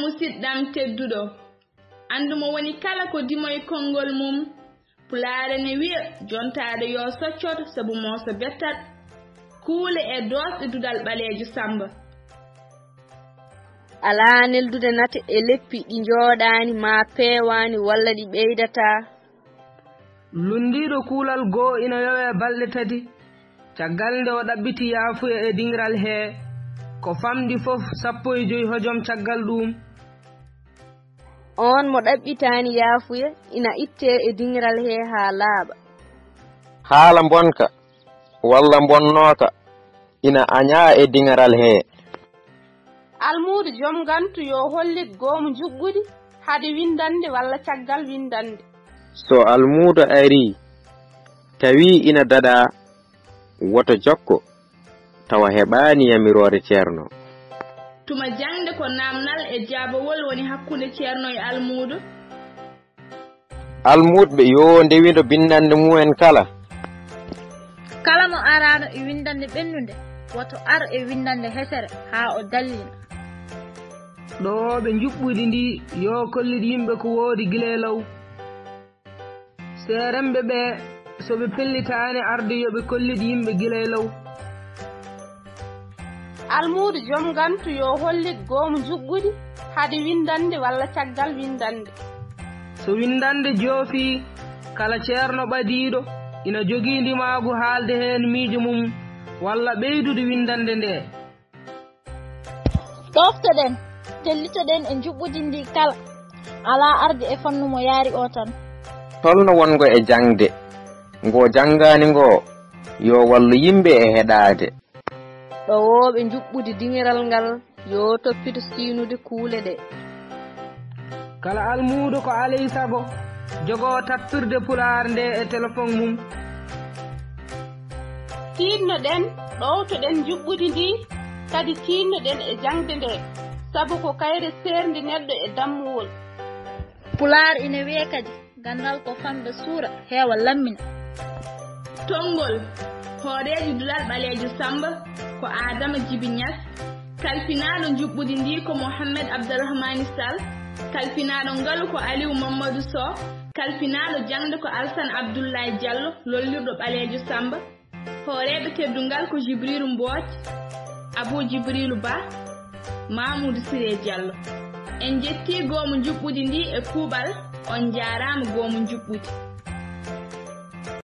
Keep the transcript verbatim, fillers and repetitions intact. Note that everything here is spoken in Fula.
Musidɗam tedduɗo, anndu mo woni kala ko dimoy konngol mum. Pulaar ene wiya, jontaaɗo yo soccoto, sabu mooso bettat. Kuule e doosɗe duɗal ɓaleejo Sammba. Alaa neldude nate e leppi ɗi njooɗaani, maa peewaani walla ɗi ɓeydataa. Lunndiiɗo kuulal goo ina yowee balɗe tati, caggal nde o ɗaɓɓiti yaafuya e diŋral hee, ko famɗi fof sappo e joy hojom caggal ɗuum. Oon mo ɗaɓɓitaani yaafuya ina ittee e diŋral hee haa laaɓa. Haala mbonka walla mbonnooka ina añaa e diŋral hee. Almuudo jom ngantu yo hollit goomu njuɓɓudi hade winndannde walla caggal winndannde. So almuudo arii, tawi ina daɗaa, woto jokko, tawa heɓaani yamiroore ceerno. Tuma jaŋde ko naamnal e jaabawol woni hakkunde ceerno e almuudo. Almuudɓe yo ndewindo binndannde mum en kala. Kala mo araano e winndannde ɓennunde, woto ar e winndannde hesere haa o dallina. Ɗowooɓe njuɓɓudi ndi yo kollit yimɓe ko woodi gila e law. Seeremɓe ɓe, so ɓe pellitaani arde, yo ɓe kollit yimɓe gila e law. Almuudo jom ngantu yo hollit goomu njuɓɓudi hade winndannde walla caggal winndannde. So winndannde joofii, kala ceerno ɓadiiɗo ina jogii ndimaagu haalde heen miijo mum walla ɓeydude winndannde nde. Ɗooftoɗen, tellitoɗen e njuɓɓudi ndi kala. Alaa arde e fannu mo yaari o tan. Tolno wongo e jaŋde, ngo janngaani ngo, yo wallu yimɓe e heɗaade. Ɗowooɓe njuɓɓudi diŋiral ngal, yo toppito siinude kuule ɗe. Kala almuudo ko aley sago jogoo tappirde Pulaar nde e telefoŋ mum. Tiinnoɗen, ɗowtoɗen njuɓɓudi ndi, kadi tiinnoɗen e jaŋde nde, sabu ko kayre seerndi neɗɗo e dammuwol. Pulaar ina wiya kadi, ganndal ko famɗa suura, heewa lammina. Tonngol, hooreejo duɗal ɓaleejo Sammba ko Aadama Jibi Ñas, kalfinaaɗo njuɓɓudi ndi ko Mohammed Abdourahmani Sall, kalfinaaɗo ngalu ko Aliou Mamadou Sow, kalfinaaɗo jaŋde ko Alsan Abdoulaye Diallo, lollirɗo ɓaleejo Sammba, hooreeɓe teddungal ko Jibriilu Mbooc, Abuu Jibriilu Ba, Maamuudu Siree Diallo. En njettii goomu njuɓɓudi ndi e kuuɓal, on njaaraama goomu njuɓɓudi.